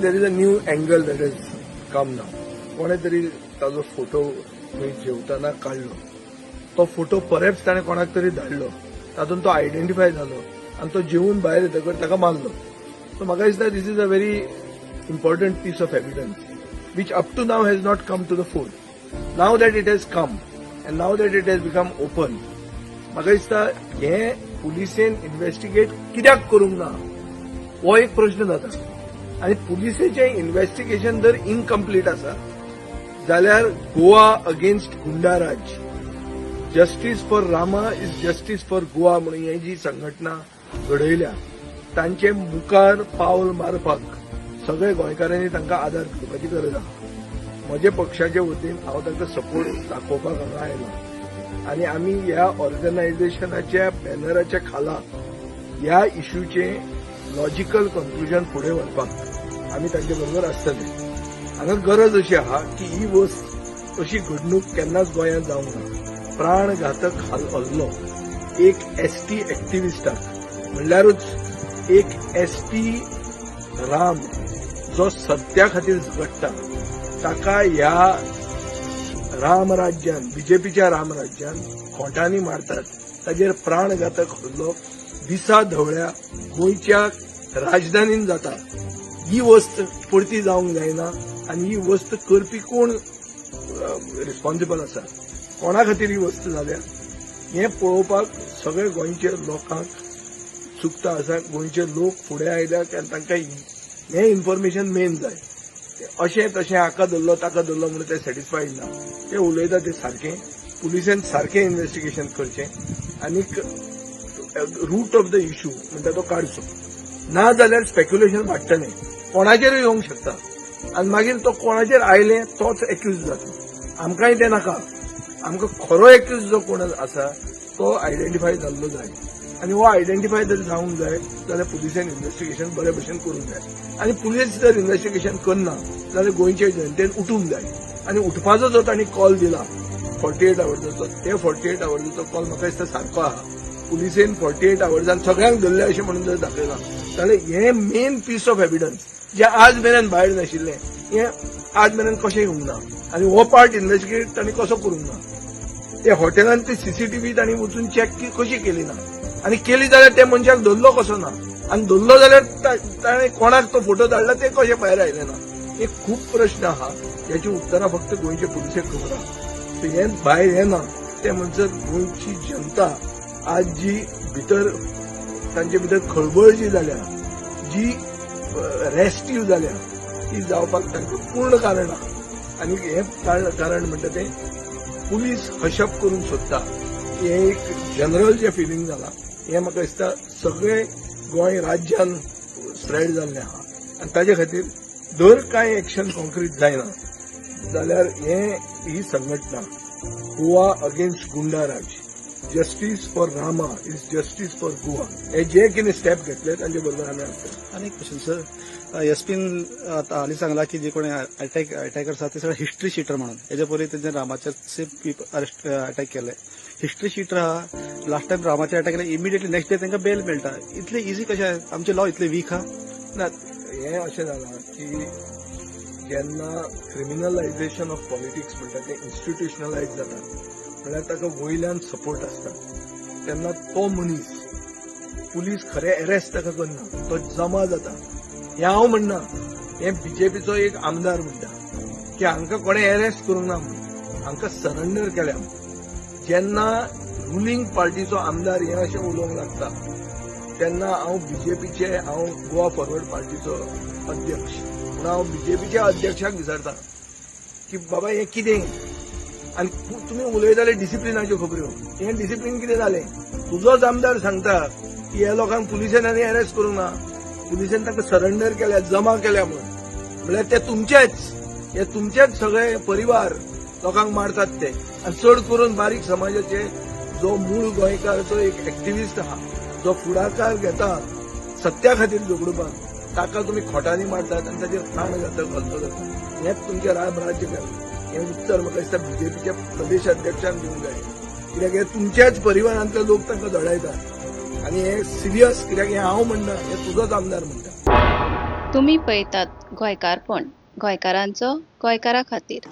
There is a new angle that has come now. कोणे तरी ताजो फोटो थंय जेवताना काडलो. तो फोटो परत ताणें कोणाक तरी धाडलो. तातूंत तो आयडेंटिफाय जालो आनी तो जेवून भायर येतकर ताका मारलो. सो म्हाका दिसता, this is a very important piece of evidence which up to now has not come to the fore. Now that it has come and now that it has become open, म्हाका दिसता हें पुलिसेन investigate कित्याक करूंक ना हो एक प्रश्न जाता. आनी पुलिसेचें इन्व्हेस्टिगेशन जर इनकम्प्लीट आसा जाल्यार Goa against goonda raj, Justice for Rama is justice for Goa म्हणून ही जी संघटना घडयल्या, तांचे मुखार पावल मारपाक सगळे गोंयकारांनी तांकां आदार करपाची गरज आसा. म्हज्या पक्षाचे वतीन हांव तांकां सपोर्ट दाखोवपाक हांगा आयला आनी आमी ह्या ऑर्गनायझेशनाच्या बॅनराच्या खाला ह्या इश्यूचे लॉजिकल कन्क्लुजन फुडें व्हरपाक आमी तांचे बरोबर आसतले. हांगा गरज अशी आहा की ही वस्त, अशी घडणूक केन्नाच गोंयांत जावंक ना. प्राणघातक हल्लो एक एसटी एक्टिविस्टाक, म्हणल्यारूच एक एसटी राम जो सत्या खातीर झगडटा, ताका ह्या रामराज्यान, बीजेपीच्या रामराज्यान खोंटांनी मारतात. ताजेर प्राणघातक हल्लो दिसा धवळ्या गोंयच्या राजधानीन जाता. ही वस्त परती जावंक जायना. आनी ही वस्त करपी कोण रिस्पॉन्सिबल आसा, कोणा खातीर ही वस्त जाल्या, हें पळोवपाक सगळे गोंयच्या लोकांक उत्सुकता आसा. गोंयचे लोक फुडें आयल्यात आनी तांकां हें इन्फॉर्मेशन मेन जाय. अशें तशें, हाका धरलो, ताका धरलो म्हणून ते सॅटिस्फायड ना. ते उलयता ते सारकें. पुलिसेन सारकें इन्व्हेस्टिगेशन करचें आनीक रूट ऑफ the issue म्हणटा तो काडचो. ना जाल्यार स्पेक्युलेशन वाडटलें, कोणाचेरूय येवंक शकता आनी मागीर तो कोणाचेर आयले तोच एक्यूज जाता. आमकांय तें नाका. आमकां खरो एक्यूज जो कोण आसा तो आयडेंटिफाय जाल्लो जाय. आनी हो आयडेंटिफाय जर जावंक जाय जाल्यार पुलिसेन इन्व्हेस्टिगेशन बरे भशेन करूंक जाय. आनी पुलीस जर इन्व्हेस्टिगेशन करना जाल्यार गोंयचे जनतेन उठूंक जाय. आनी उठपाचो जो तांणी कॉल दिला 48 आवर्साचो, ते 48 आवर्साचो कॉल म्हाका दिसता सारको आहा. पुलिसेन 48 आवर्सान सगळ्यांक धरले अशें म्हणून जर दाखयलां जाल्यार हें मेन पीस ऑफ एविडन्स जे आज मेरेन भायर नाशिल्लें, हें आज मेरेन कशें येवंक ना आनी हो पार्ट इन्व्हेस्टिगेट तांणी कसो करूंक ना? ते हॉटेलान ती सीसीटीव्ही तांणी वचून चॅक कशी केली ना? आनी केली जाल्यार त्या मनशाक धरलो कसो ना? आनी धरलो जाल्यार ताणें कोणाक तो फोटो धाडला, ते कशें भायर आयले ना? हे खूब प्रश्न आहा ज्याची उत्तरां फक्त गोंयचे पुलिसेक खबर आहा. सो हें भायर येना ते म्हणसर गोंयची जनता आज जी भितर, तांचे भितर खळबळ जी जाल्या, जी रेस्टीव जाल्या, ती जावपाक तांकां पूर्ण कारण आहा. आनी हें कारण म्हणटा तें पुलीस हशप करूंक सोदता, हें एक जनरल जें फिलींग जालां, हें म्हाका दिसता सगळे गोंय राज्यान स्प्रेड जाल्लें आहा. आनी ताजे खातीर जर कांय एक्शन कॉन्क्रीट जायना जाल्यार हें ही संघटना Goa against goonda raj, Justice for Rama is justice for Goa, हे जे कितें स्टेप घेतले तांचे बरोबर आमी आसतले. आनी एक क्वेश्चन सर. एसपीन आता हालीं सांगला की जे कोणी अटॅकर्स आसा ते सगळे हिस्ट्री शिटर म्हणून. हेच्या पयलीं तेंच्या रामाचेर सेम अरेस्ट अटॅक केले. हिस्ट्री शिटर आहा, लास्ट टायम रामाचेर अटॅक केले, इमिडिएटली नेक्स्ट डे तांकां बेल मेळटा. इतले इझी कशें? आमचे लॉ इतले वीक आहा? ना, हें अशें जालां की जेन्ना क्रिमिनलायझेशन ऑफ पॉलिटिक्स म्हणटा तें इन्स्टिट्युशनलायज जाता, म्हणल्यार ताका वयल्यान सपोर्ट आसता, तेन्ना तो मनीस, पुलीस खरें अरेस्ट ताका करना, तो जमा जाता. हें हांव म्हणना, हें बीजेपीचो एक आमदार म्हणटा की हांकां कोणें अरेस्ट करूंक ना म्हणून, हांकां सरेंडर केल्या म्हणून. जेन्ना रुलींग पार्टीचो आमदार हें अशें उलोवंक लागता तेन्ना हांव बीजेपीचे, हांव गोवा फॉरवर्ड पार्टीचो अध्यक्ष पूण हांव बीजेपीच्या अध्यक्षाक विचारता की बाबा, हें कितें? आनी तुमी उलयताले डिसिप्लिनाच्यो खबऱ्यो, हें डिसिप्लीन कितें जालें? तुजोच आमदार सांगता की ह्या लोकांक पुलिसेन आनी अरेस्ट करूंक ना, पुलिसेन तांकां सरेंडर केल्या, जमा केल्या म्हणून. म्हणल्यार ते तुमचेच, हे तुमचेच सगळे परिवार लोकांक मारतात ते. आनी चड करून बारीक समाजाचे जो मूळ गोंयकारचो एक एक्टिविस्ट आहा, जो फुडाकार घेता सत्या खातीर झगडुपाक, ताका तुमी खोटांनी मारतात आनी ताचेर प्राणघातक हल्लो जाता. हेंच तुमचें राम राज्य केलां? हें उत्तर म्हाका दिसता बीजेपीच्या प्रदेश अध्यक्षान दिवंक जाय, कित्याक हे तुमच्याच परिवारांतले लोक तांकां धडायतात. आनी हें सिरियस, कित्याक हें हांव म्हणना, हें तुजोच आमदार म्हणटा. तुमी पळयतात गोंयकारपण, गोंयकारांचो गोंयकारा खातीर.